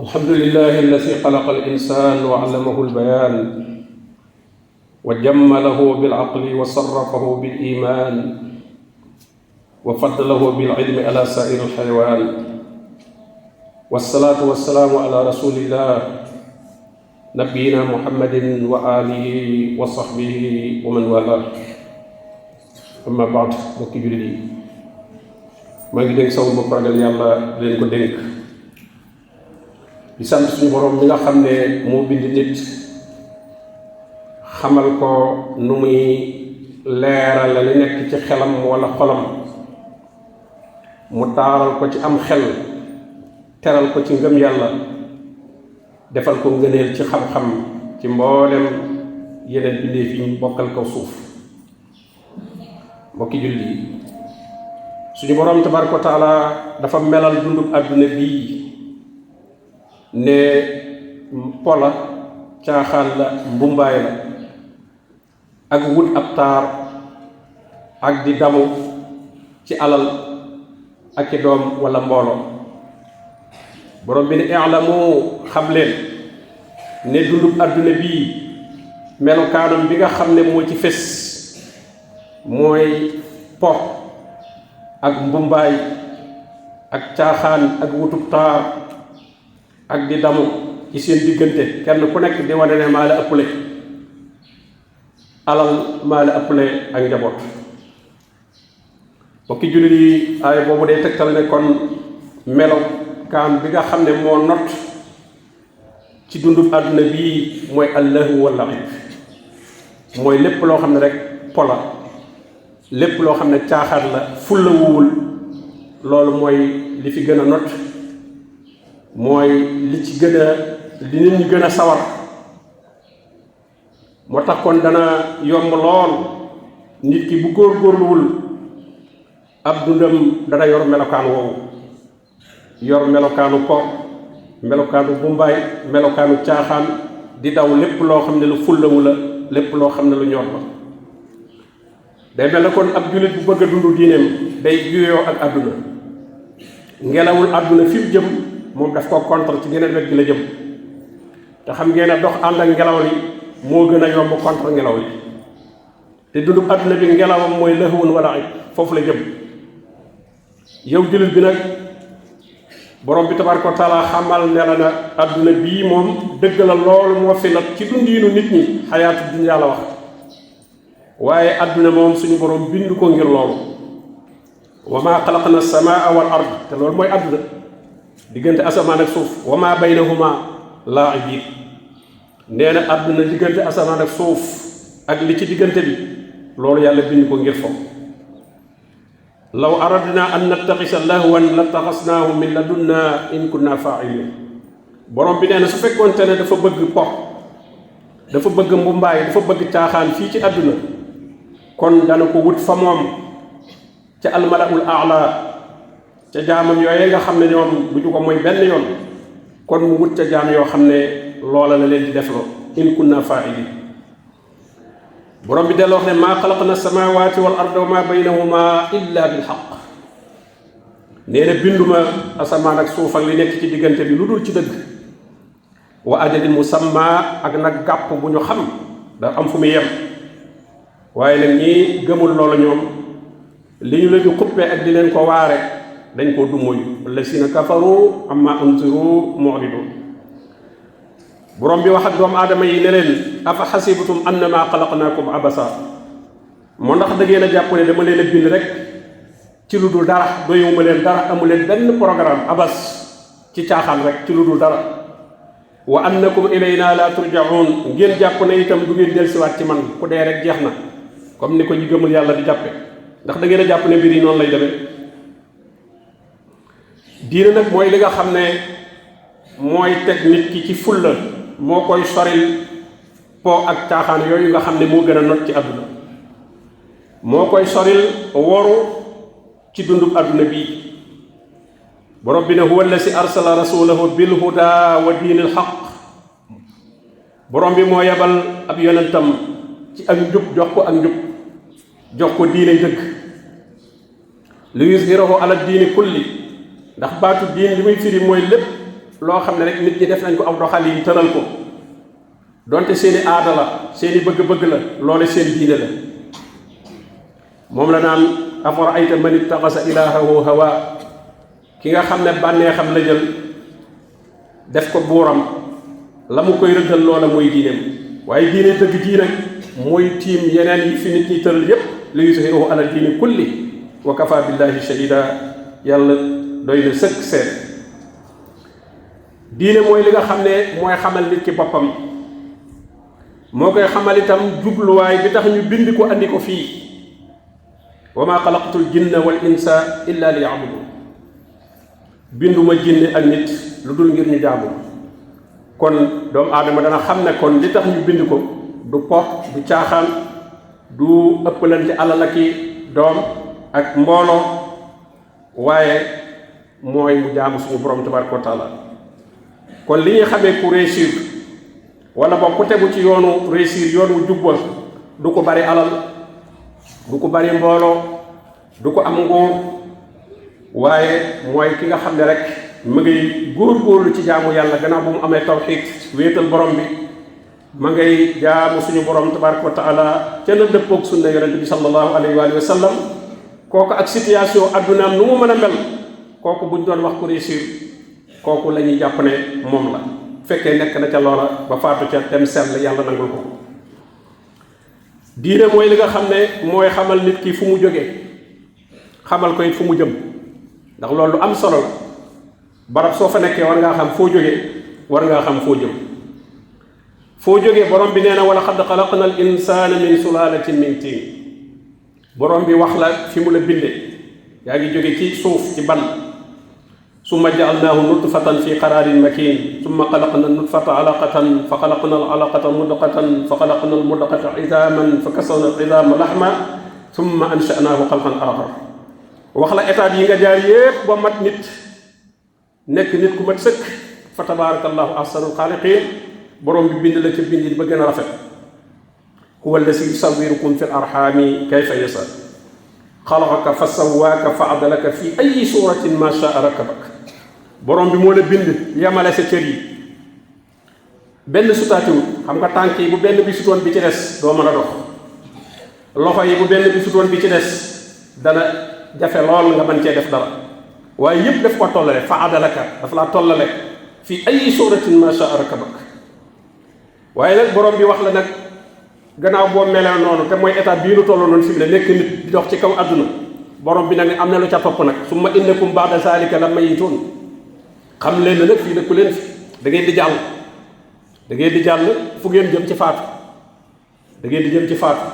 الحمد لله الذي خلق الإنسان وعلمه البيان وجمله بالعقل وصرفه بالإيمان وفضله بالعلم على سائر الحيوان والصلاة والسلام على رسول الله نبينا محمد وآله وصحبه ومن والاه أما بعد mbokki jullit yi maa ngi dénk sama bopp ragal yàlla leen ko dénk di sant suñu borom mi nga xam ne moo bind nit xamal ko nu muy leeral li nekk ci xelam wala xolam mu taaral ko ci am xel teral ko ci ngëm yàlla defal ko ngëneel ci xam-xam ci mboolem yeneen bindéef yi ñu bokkal kaw suuf mbokki julli yi suñu borom tabaraka wa taala dafa melal dundub àdduna bii ne pola caaxaan la mbumbaay la ak wut ab taar ak di damu ci alal ak ci doom wala mbooloo borom bi ne i'lamu xam leen ne dundub àdduna bii melokaanam bi nga xam ne moo ci fés mooy po ak mbumbaay ak caaxaan ak wutub taar ak di damu ci seen diggante kenn ku nekk di wane ne maa la ëppale alal maa la ëppale ak njaboot bokki jullit yi aaya boobu day tegtal ne kon melokaan bi nga xam ne moo not ci dundub àdduna bii mooy allahu wal la'ib mooy lépp loo xam ne rek pola lépp loo xam ne caaxaan la fulla wuwul loolu mooy li fi gën a not mooy li ci gën a li nit ñi gën a sawar moo tax kon dana yomb lool nit ki bu góorgóorluwul ab dundam dana yor melokaan woowu yor melokaanu po melokaanu bumbaay melokaanu caaxaan di daw lépp loo xam ne lu fullawu la lépp loo xam ne lu ñor la day mel ne kon ab jullit bu bëgg a dund diineem day juyoo ak àdduna ngelawul àdduna fi mu jëm moom daf ko contre ci geneen wet gi la jëm te xam ngeen ne dox ànd ak ngelaw li moo gën a yomb contre ngelaw li te dundub àdduna bi ngelawam mooy lahwun wala ay foofu la jëm yow jullit bi nag borom bi tabaraka wa taala xamal ne la na àdduna bii moom dëgg la loolu moo fi nag ci dundiinu nit ñi xayaatu dunya la wax waaye àdduna moom suñu borom bind ko ngir loolu wa maa xalaqna samaa wal ard te loolu mooy àdduna diggante asamaan ak suuf wa maa baynahuma laa'ibiin nee na àdduna diggante asamaan ak suuf ak li ci diggante bi loolu yàlla bind ko ngir foofu law aradna an nattaxisa lahwan lattaxasnaahu min ladunna in kunna faa'iliin borom bi nee na su fekkoonte ne dafa bëgg po dafa bëgg mbumbaay dafa bëgg caaxaan fii ci àdduna kon dana ko wut fa moom ca almalaul aala ca jaamam yooye nga xam ne ñoom du ñu ko mooy benn yoon kon mu wut ca jaam yoo xam ne loola la leen di defloo in kunna fa'ilin borom bi delloo wax ne maa xalaqna samawati wal arda wa ma baynahuma illa bil haqq nee na binduma asamaan ak suuf ak li nekk ci diggante bi lu dul ci dëgg wa ajalin musamma ak nag gàpp bu ñu xam da am fu muy yem waaye nag ñi gëmul loolu ñoom li ñu leen di xuppee ak di leen ko waare dañ koo dummuyu allasina kafaru amma unziru mu'ridun borom bi wax ak doomu aadama yi ne leen afa xasibtum annama xalaqnaakum abasa moo ndax da ngeen a jàpp ne dama leen a bind rek ci lu dul dara doyuma leen dara amu leen benn programme abas ci caaxaan rek ci lu dul dara wa annakum ilayna la turja'un ngeen jàpp ne itam du ngeen dellusiwaat ci man ku dee rek jeex na comme ni ko ñi gëmul yàlla di jàppe ndax da ngeen a jàpp ne mbir yi noonu lay demee diine nag mooy li nga xam ne mooy teg nit ki ci fulla moo koy soril po ak caaxaan yooyu nga xam ne moo gën a not ci àdduna moo koy soril woru ci dundub àdduna bii borom bi ne huwa allasi arsala rasulahu bil huda wa diinil haqq borom bi moo yebal ab yonentam ci ak njub jox ko ak njub jox ko diine dëgg li yuzhirahu ala diini kulli ndax baatu diin li muy firi mooy lépp loo xam ne rek nit ñi def nañ ko aw doxalin tëral ko donte seeni aada la seeni bëgg-bëgg la loole seen diine la moom la naan afara ayta man ittaxasa ilaahahu hawa ki nga xam ne bànneexam la jël def ko buuram la mu koy rëddal loola mooy diineem waaye diine dëgg jii nag mooy tiim yeneen yi fi nit ñi tëral yépp li yuzhirahu ala diini kulli wa kafa billahi shahida yàlla doy na sëkk seet diine mooy li nga xam ne mooy xamal nit ki boppam moo koy xamal itam jubluwaay bi tax ñu bind ko andi ko fii wa ma xalaqtul jinna wal insa illa li ya'budun binduma jinne ak nit lu dul ngir ñu jaamu kon doomu aadama dana xam ne kon li tax ñu bind ko du po du caaxaan du ëppalante alal ak doom ak mbooloo waaye mooy mu jaamu suñu borom tabaraka wa taala kon li ñuy xamee ku réussir wala boog ku tegu ci yoonu réussir yoonu jubba du ko bari alal du ko bari mbooloo du ko am nguur waaye mooy ki nga xam ne rek ma ngay góor-góorlu ci jaamu yàlla gannaaw bu mu amee tawxiid wéetal borom bi ma ngay jaamu suñu borom tabaraka wa taala ca na dëppoog sunna yonente bi sallallahu alayhi wa sallam kooku ak situation addunaam nu mu mën a mel kooku buñ doon wax ku réussir kooku la ñuy jàpp ne moom la fekkee nekk na ca loola ba faatu ca dem sell yàlla nangul ko diine mooy li nga xam ne mooy xamal nit ki fu mu jógee xamal ko it fu mu jëm ndax loolu lu am solo la barab soo fa nekkee war ngaa xam foo jógee war ngaa xam foo jëm foo jógee borom bi nee na wala xadd xalaqna al insana min sulalatin min tiin borom bi wax la fi mu la bindee yaa ngi jóge ci suuf ci ban summa ja'alnaahu nutfatan fi qararin makin summa xalaqna nutfata alaqatan fa xalaqna al alaqata mudqatan fa xalaqna al mudqata idaman fa kasawna al idama lahma summa ansha'naahu xalqan axar wax la étape yi nga jaar yépp ba mat nit nekk nit ku mat sëkk fa tabarakallahu ahsanul xaaliqin borom bi bind la ca bindin ba gën a rafet huwa alladi yusawwirukum fi l arxaami kayfa yasha xalaqaka fa sawwaaka fa adalaka fi ay suratin ma shaa rakabak borom bi moo la bind yamale sa cër yi benn sutaatiwut xam nga tànk yi bu benn bi sutoon bi ci des doo mën a dox loxo yi bu benn bi sutoon bi ci des dana jafe lool nga mën cee def dara waaye yépp daf ko tollale fa adalaka daf laa tollale fi ay suratin ma shaa rakabak waaye nag borom bi wax la nag gannaaw boo melee noonu te mooy état bii nu toll noonu fi mu ne nekk nit di dox ci kaw àdduna borom bi nag ne am na lu ca topp nag summa innakum ba'da zalika la mayitun xam leen ne nag fii dëkku leen fi da ngeen di jàll da ngeen di jàll fu ngeen jëm ci faatu da ngeen di jëm ci faatu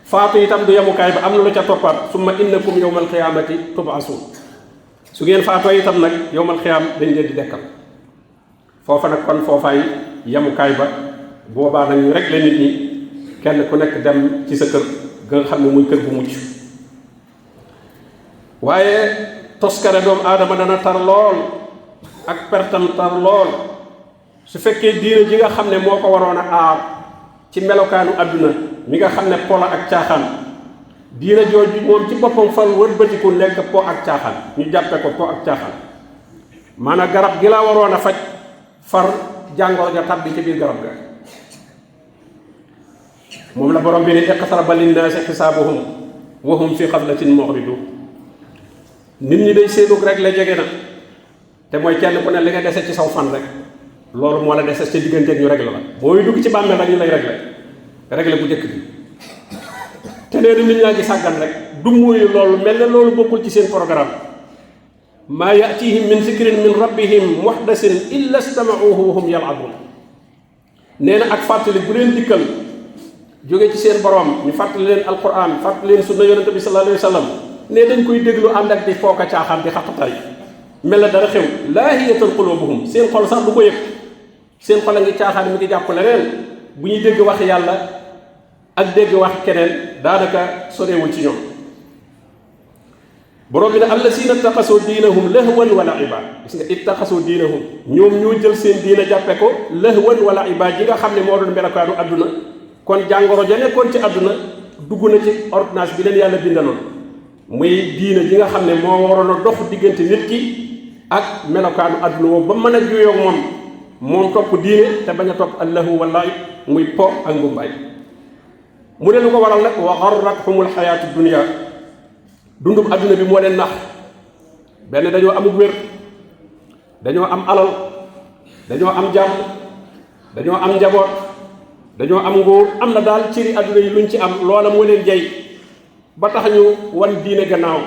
faatu itam du yemukaay ba am na lu ca toppaat summa innakum yawmal qiyaamati tub'asun su ngeen faatoo itam nag yawmal qiyaam dañ leen di dekkal foofa nag kon foofaay yemukaay ba boobaa nag ñu rek la nit ñi kenn ku nekk dem ci sa kër ga nga xam ne muy kër bu mucc waaye toskare doomu aadama dana tar lool ak pertam tar lool su fekkee diine ji nga xam ne moo ko waroon a aar ci melokaanu àdduna mi nga xam ne pola ak caaxaan diine jooju moom ci boppam far wëlbatiku nekk po ak caaxaan ñu jàppe ko po ak caaxaan maanaam garab gi la waroon a faj far jàngoro ja tabbi ci biir garab ga moom la borom bi ne iqtaraba linnaasi xisaabuhum wa hum fi xaflatin mu'ridun nit ñi day séenug rek la jege na te mooy kenn ku ne li nga dese ci saw fan rek loolu moo la dese ci digganteeg ñu réglé la booy dugg ci bàmmeel rek ñu lay réglé bu njëkk bi te nee na nit ñaa ngi sàggan rek du muy loolu mel na loolu bokkul ci seen programme maa yatihim min zikrin min rabbihim muhdasin illa stama'uhu wa hum yal'abun nee na ak fàttali bu leen dikkal jóge ci seen borom ñu fàttali leen alquran fàttali leen sunna yonente bi sallallahu alayhi wa sallam ne dañ koy déglu ànd ak di fooka caaxaan di xaqatar yi mel na dara xew laahiyatan qulubuhum seen xol sax du ko yëg seen xol a ngi caaxaan mi ngi jàpp leneen bu ñuy dégg wax yàlla ak dégg wax keneen daanaka sorewul ci ñoom borom bi ne allazina ittaxasoo diinahum lahwan wa la'iba gis nga ittaxasoo diinahum ñoom ñoo jël seen diina jàppe ko lahwan wa la'iba ji nga xam ne moo doon melokaanu àdduna kon jàngoro ja nekkoon ci àdduna dugg na ci ordonnance bi leen yàlla bindaloon muy diina ji nga xam ne moo waroon a dox diggante nit ki ak melokaanu àdduna woowu ba mën a juyoog moom topp diine te bañ a topp allahu wallahi muy po ak mbumbaay mu ne lu ko waral nag wa garrathumul xayaatu dunya dundum àdduna bi moo leen nax benn dañoo amul wér dañoo am alal dañoo am jàmm dañoo am njaboot dañoo am nguur am na daal ciri àdduna yi luñ ci am loola moo leen jey ba tax ñu wan diine gannaaw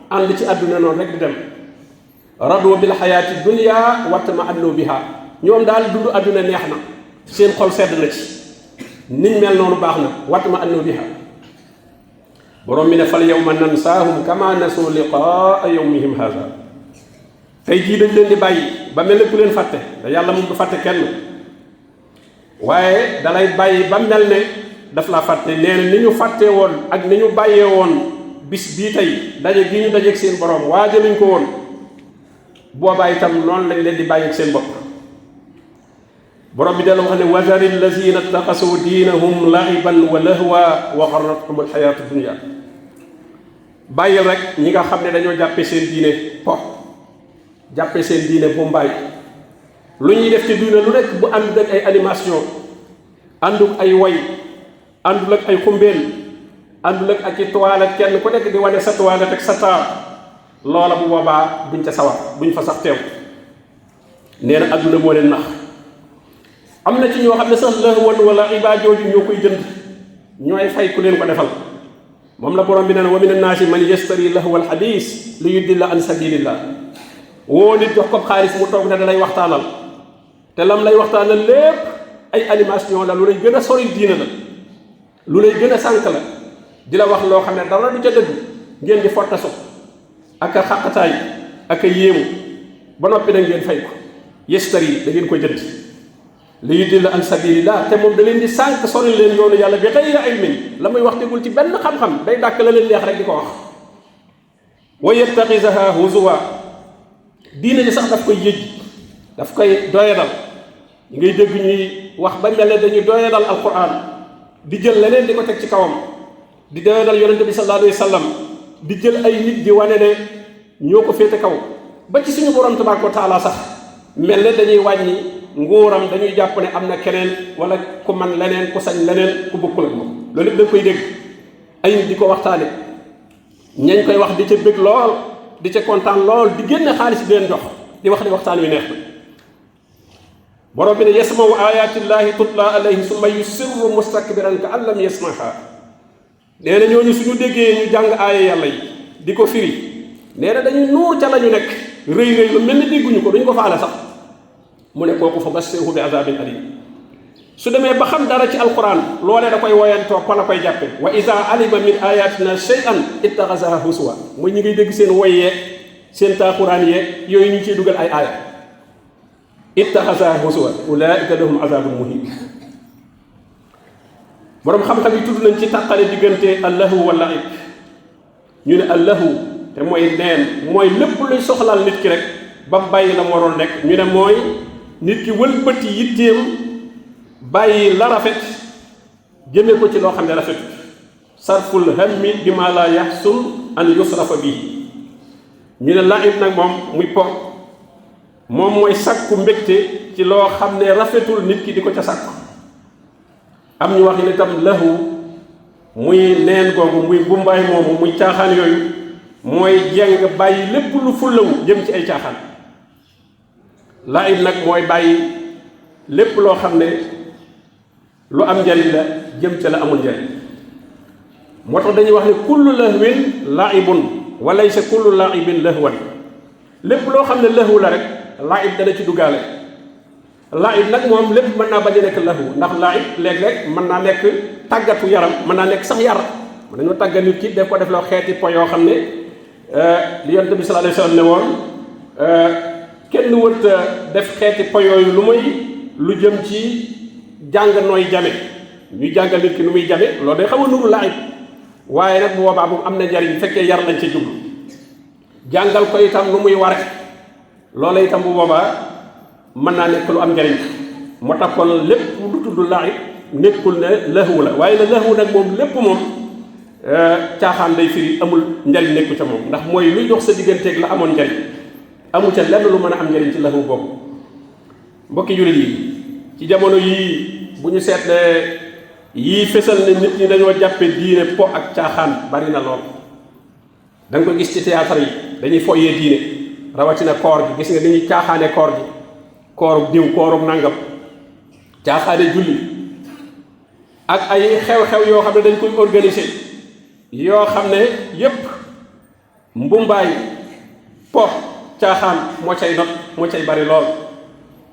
ànd ci àdduna noonu rek di dem radu bil xayaati dunya watma annu biha ñoom daal dund àdduna neex na seen xol sedd na ci niñ mel noonu baax na watma annu biha borom mi ne fal yawma nansaahum kama nasu liqaa yawmihim haza tey jii dañ leen di bàyyi ba mel ne ku leen fàtte da yàlla moom du fàtte kenn waaye dalay bàyyi ba mel ne daf laa fàtte nee na ni ñu fàttee woon ak ni ñu bàyyee woon bis bii tey daje gi ñu dajeeg seen borom waajaluñ ko woon boobaa itam noonu lañ leen di bàyyi ak seen bopp borom bi dala wax ne wazari allazina ittaxasu diinahum laiban wa lahwa wa garrathum alxayaatu dunya bàyyil rek ñi nga xam ne dañoo jàppe seen diine po jàppe seen diine bu mbaay lu ñuy def ci diine lu nekk bu àndul ak ay animation àndul ay woy àndul ak ay xumbeen àndul ak i toilette kenn ku nekk di wane sa toilette ak sa taar loola bu boobaa duñ ca sawar buñ fa sax teew nee na adduna moo leen nax am na ci ñoo xam ne sax lahwan wala ibaa jooju ñoo koy jënd ñooy fay ku leen ko defal moom la borom bi nee na wa mina naasi man yastari lahwal hadis li yudilla an sabilillah woo nit jox ko xaalis mu toog ne da lay waxtaanal te lam lay waxtaanal lépp ay animation la lu lay gën a sori diina la lu lay gën a sànk la di la wax loo xam ne dara du ca dëgg ngeen di fottasu ak a xaqataay ak a yéemu ba noppi da ngeen fay ko yastari da ngeen ko jënd li yudilla an sabilillah te moom da leen di sànk sori leen yoonu yàlla bi xayri ilmin la muy wax tegul ci benn xam-xam day dàkk la leen neex rek di ko wax wa yattaxisaha huzuwa diine ji sax daf koy yëj daf koy doyadal ñi ngay dégg ñuy wax ba mel ne dañuy doyadal alquran di jël leneen di ko teg ci kawam di doyadal yonente bi sallallahu alayhi wa sallam di jël ay nit di wane ne ñoo ko féete kaw ba ci suñu borom tabaraka wa taala sax mel ne dañuy wàññi nguuram dañuy jàpp ne am na keneen wala ku man leneen ku sañ leneen ku bokkul ak moom loolu lépp da koy dégg ay nit di ko waxtaane ñañ koy wax di ca bëgg lool di ca kontaan lool di génne xaalis di leen jox di wax ne waxtaan wi neex na borom bi ne yasmau ayatillahi tutla alayhi summa yusirru mustakbiran ka an lam yasmaha nee na ñooñu suñu déggee ñu jàng aaya yàlla yi di ko firi nee na dañuy nuur ca la ñu nekk rëy rëy lu mel ni dégguñu ko duñ ko faale sax mu ne kooku fa bashirhu bi azabin alim su demee ba xam dara ci alquran loolee da koy woyantoo ko la koy jàppe wa iza alima min ayatina shay'an ittaxasaha huswa mooy ñi ngay dégg seen woy yeeg seen taaxuraan yeeg yooyu ñu ciy dugal ay aaya ittaxasaha huswa ulaika lahum azabun muhin borom xam-xam yi tudd nañ ci tàqale diggante allahu wa laib ñu ne allahu te mooy neen mooy lépp luy soxlaal nit ki rek ba mu bàyyi la mu waroon rek ñu ne mooy nit ki wëlbati yitteem bàyyi la rafet jëmee ko ci loo xam ne rafet sarful hammi bi ma la yaxsun an yusrafa bii ñu ne laib nag moom muy po moom mooy sakku mbégte ci loo xam ne rafetul nit ki di ko ca sakku am ñu wax ne itam lahu muy neen googu muy bumbaay moomu muy caaxaan yooyu mooy jeng bàyyi lépp lu fullawu jëm ci ay caaxaan laib nag mooy bàyyi lépp loo xam ne lu am njariñ la jëm ca la amul njariñ moo tax dañuy wax ne kullu lahwin laibun wa laysa kullu laibin lahwan lépp loo xam ne lahu la rek laib dana ci duggaale laib nag moom lépp mën naa bañ a nekk lahu ndax laib léeg-léeg mën naa nekk tàggatu yaram mën naa nekk sax yar mën nañoo tàggat nit ki def ko def loo xeeti po yoo xam ne li yonent bi sallallahu alayhi wasallam ne woon kenn wët def xeeti po yooyu lu muy lu jëm ci jàng nooy jame ñuy jàngal nit ki nu muy jame loolu day xaw a nuru laib waaye nag bu boobaa moom am na njariñ fekkee yar lañ ca jublu jàngal ko itam nu muy ware loola itam bu boobaa mën naa nekk lu am njariñ moo tax kon lépp lu tudd laib nekkul ne lahu la waaye ne lahu nag moom lépp moom caaxaan lay firi amul njariñ nekku ca moom ndax mooy luy dox sa digganteeg la amoon njariñ amu ca lenn lu mën a am njëriñ ci lahu boobu. mbokki jullit yi ci jamono yii bu ñu seetlee yii fësal ne nit ñi dañoo jàppe diine po ak caaxaan bari na lool. da nga ko gis ci théâtre yi dañuy foyee diine rawatina koor gi gis nga dañuy caaxaane koor gi koorub diw koorub nangam caaxaane julli ak ay xew-xew yoo xam ne dañ koy organiser yoo xam ne yépp mbumbaay po caaxaan moo cay not moo cay bari lool.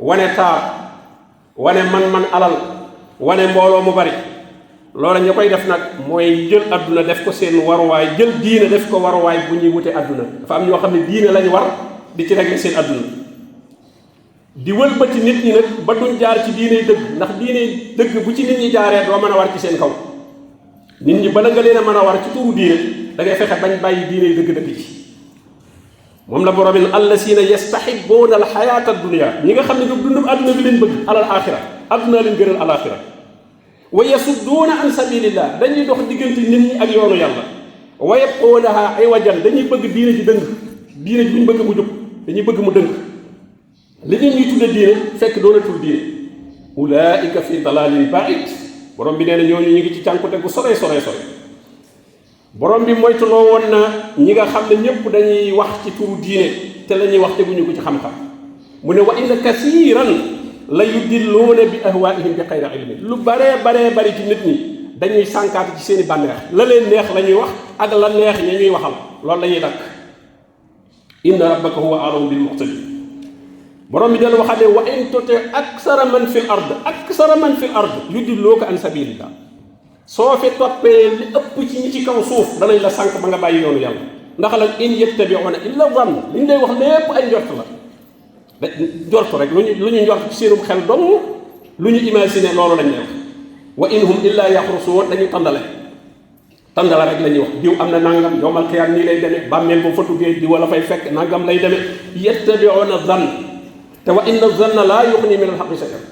wane taar wane man alal wane mbooloo mu bari loola ñu koy def nag mooy jël adduna def ko seen waruwaay jël diine def ko waruwaay bu ñuy wute adduna. dafa am ñoo xam ne diine lañu war di ci régler seen adduna di wëlbati nit ñi nag ba duñ jaar ci diine dëgg ndax diine dëgg bu ci nit ñi jaaree doo mën a war ci seen kaw. nit ñi bala nga leen a mën a war ci turu diine da ngay fexe bañ bàyyi diine dëgg-dëgg ci. moom la borom bi allazina yastahibbuna alxayaata addunia ñi nga xam ne ñoom dundum adduna bi leen bëgg alal axira adduna leen gënal al axira wa yasudduuna an sabilillah dañuy dox diggante nit ñi ak yoonu yàlla wa yabquunaha iwajan dañuy bëgg diine ji dëng diine ji buñ bëgg mu jub dañuy bëgg mu dëng li nit ñuy tudde diine fekk doonatul diine ulaika fi dalalin baid borom bi nee na ñooñu ñu ngi ci cànkute gu sore borom bi moytuloo woon na ñi nga xam ne ñëpp dañuy wax ci turu diine te la ñuy wax teguñu ko ci xam-xam mu ne wa inna kasiran la yudilluuna bi ahwaihim bi xayri ilmi lu baree bari ci nit ñi dañuy sànkaat ci seeni bànneex la leen neex la ñuy wax ak la neex ña ñuy waxal loolu la ñuy dakk inna rabbaka huwa a'lamu bil muhtadin borom bi del waxal ne wa in tuti aksara man fil ard yudilluuka an sabilillah soo fi toppee li ëpp ci ñi ci kaw suuf danañ la sànq ba nga bàyyi yoonu yàlla ndax la in yattabi'una illa dhann li ñu lay wax lépp ay njort la njort rek lu ñu njort ci seenum xel dong lu ñu imaginer loolu lañ lay wax wa in hum illa yaxrusuun dañuy tàndale rek la ñuy wax diw am na nangam yowmal qiyaam nii lay demee bàmmeel bu fa tuggee di wala fay fekk nangam lay demee yattabi'una dhann te wa inna dhanna laa yughni min al-haqqi shay'an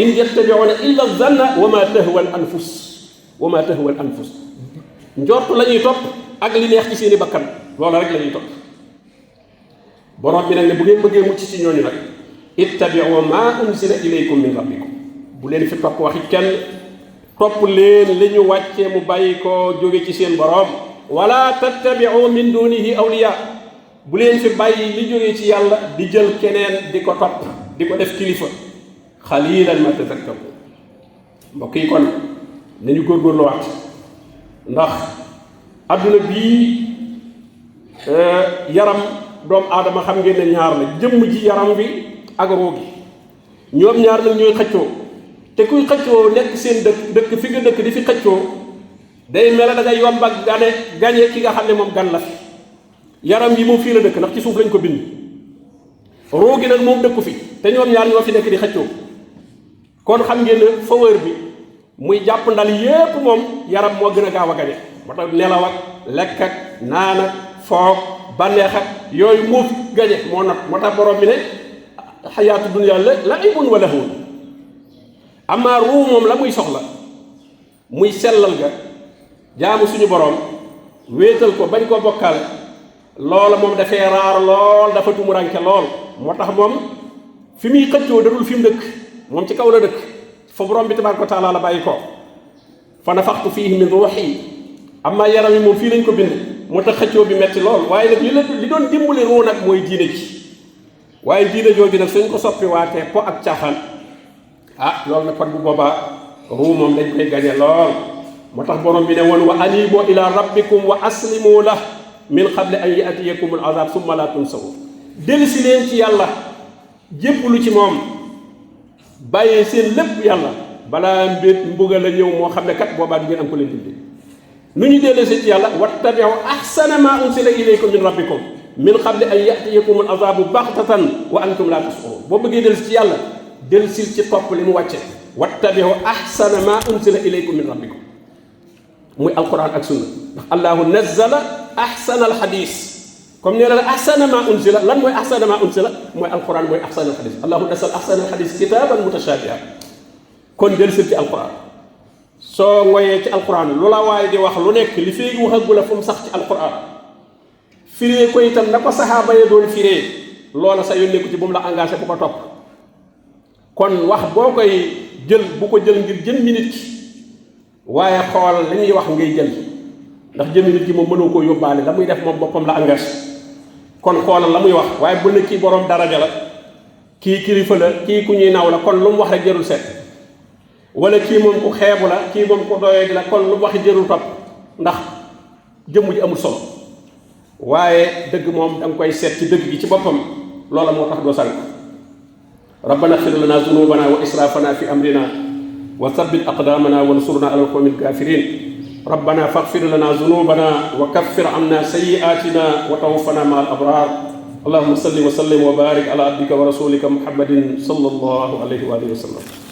in yattabi'una illa dhanna wa ma tahwa al anfus njort la ñuy topp ak li neex ci seeni bakkan loola rek la ñuy topp borom bi nag ne bu ngeen bëggee mucc ci ñooñu nag ittabi'u ma unzila ilaykum min rabbikum bu leen fi topp waxi kenn topp leen li ñu wàccee mu bàyyi ko jóge ci seen borom wala tattabi'u min dunihi awliya bu leen fi bàyyi li jóge ci yàlla di jël keneen di ko topp di ko def kilifa xalilan ma tadakkaru mbokk yi kon nañu góorgóorlu waat ndax adduna bii yaram doomu aadama xam ngeen ne ñaar la jëmm ji yaram bi ak ruu gi ñoom ñaar nag ñooy xëccoo te kuy xëccoo nekk seen dëkk fi nga dëkk di fi xëccoo day mel da ngay yomb ak gañe ki nga xam ne moom gan la fi yaram yi moom fii la dëkk ndax ci suuf lañ ko bind ruu gi nag moom dëkku fi te ñoom ñaar ñoo fi nekk di xëccoo kon xam ngeen ne faveur bi muy jàpp ndal yépp moom yaram moo gën a gaaw a gañe moo tax nelaw ak lekk ak naan ak foog bànneex ak yooyu moo gañe moo not moo tax borom bi ne xayaatu dunya la'ibun wa lahwun amaa ruu moom la muy soxla muy sellal ga jaamu suñu borom wéetal ko bañ koo bokkaale loola moom dafay raar lool dafa tumuranke lool moo tax moom fi muy xëccoo dadul fi mu dëkk moom ci kaw la dëkk fa borom bi tabaaraka wa taala la bàyyi ko fa nafaxtu fiihi min ruuhi amma yaram yi moom fii lañ ko bind moo tax xëccoo bi metti lool waaye nag li doon dimbali ruu nag mooy diine ji waaye diine jooju nag suñ ko soppi waatee po ak caaxaan loolu nag kon bu boobaa ruu moom dañ koy gañe lool moo tax borom bi ne woon wa anibu ila rabbikum wa aslimu lah min qabli an yatiyakum al azab summa la tunsawu dellu si leen ci yàlla jépp lu ci moom bàyyee seen lépp yàlla balaa mbugal a ñëw moo xam ne kat boobaa du ngeen am ko leen dindi nu ñu dellu si ci yàlla wattabi'u ahsana ma unsila ilaykum min rabbikum min qabli an yatiyakum al azabu baxtatan wa antum la tash'urun boo bëggee dellu si ci yàlla dellu si ci topp li mu wàcce wattabi'u ahsana ma unsila ilaykum min rabbikum muy alquran ak sunna ndax allahu nazzala ahsana alhadis comme nee na la ahsana ma unsila lan mooy ahsana ma unsila mooy alquran mooy ahsana alhadis allahu nazzala ahsana alhadis kitaban mutashabiha kon del si ci alquran soo ngoyee ci alquran lu la waaye di wax lu nekk li féegi waxagu la fu mu sax ci alquran firee ko itam na ko saxaaba ya doon firee loola sa yónneeku ci bu mu la engagé bu ko topp kon wax boo koy jël bu ko jël ngir jëmmi nit ki waaye xool li ñuy wax ngay jël ndax jëmmi nit ki moom mënoo koo yóbbaale la muy def moom boppam la engagé kon xoolal la muy wax waaye bu ne kii borom daraja la kii kilifa la kii ku ñuy naw la kon lu mu wax rek jërul seet wala kii moom ku xeebu la kii moom ku doyee di la kon lu mu waxi jërul topp ndax jëmm ji amul solo waaye dëgg moom da nga koy seet ci dëgg gi ci boppam loola moo tax doo sànk rabbana xfir lana zunubana wa israfana fi amrina wa thabbit aqdamana wansurna ala alqawmi alkafirin ربنا فاغفر لنا ذنوبنا وكفر عنا سيئاتنا وتوفنا مع الأبرار اللهم صل وسلم وبارك على عبدك ورسولك محمد صلى الله عليه وآله وسلم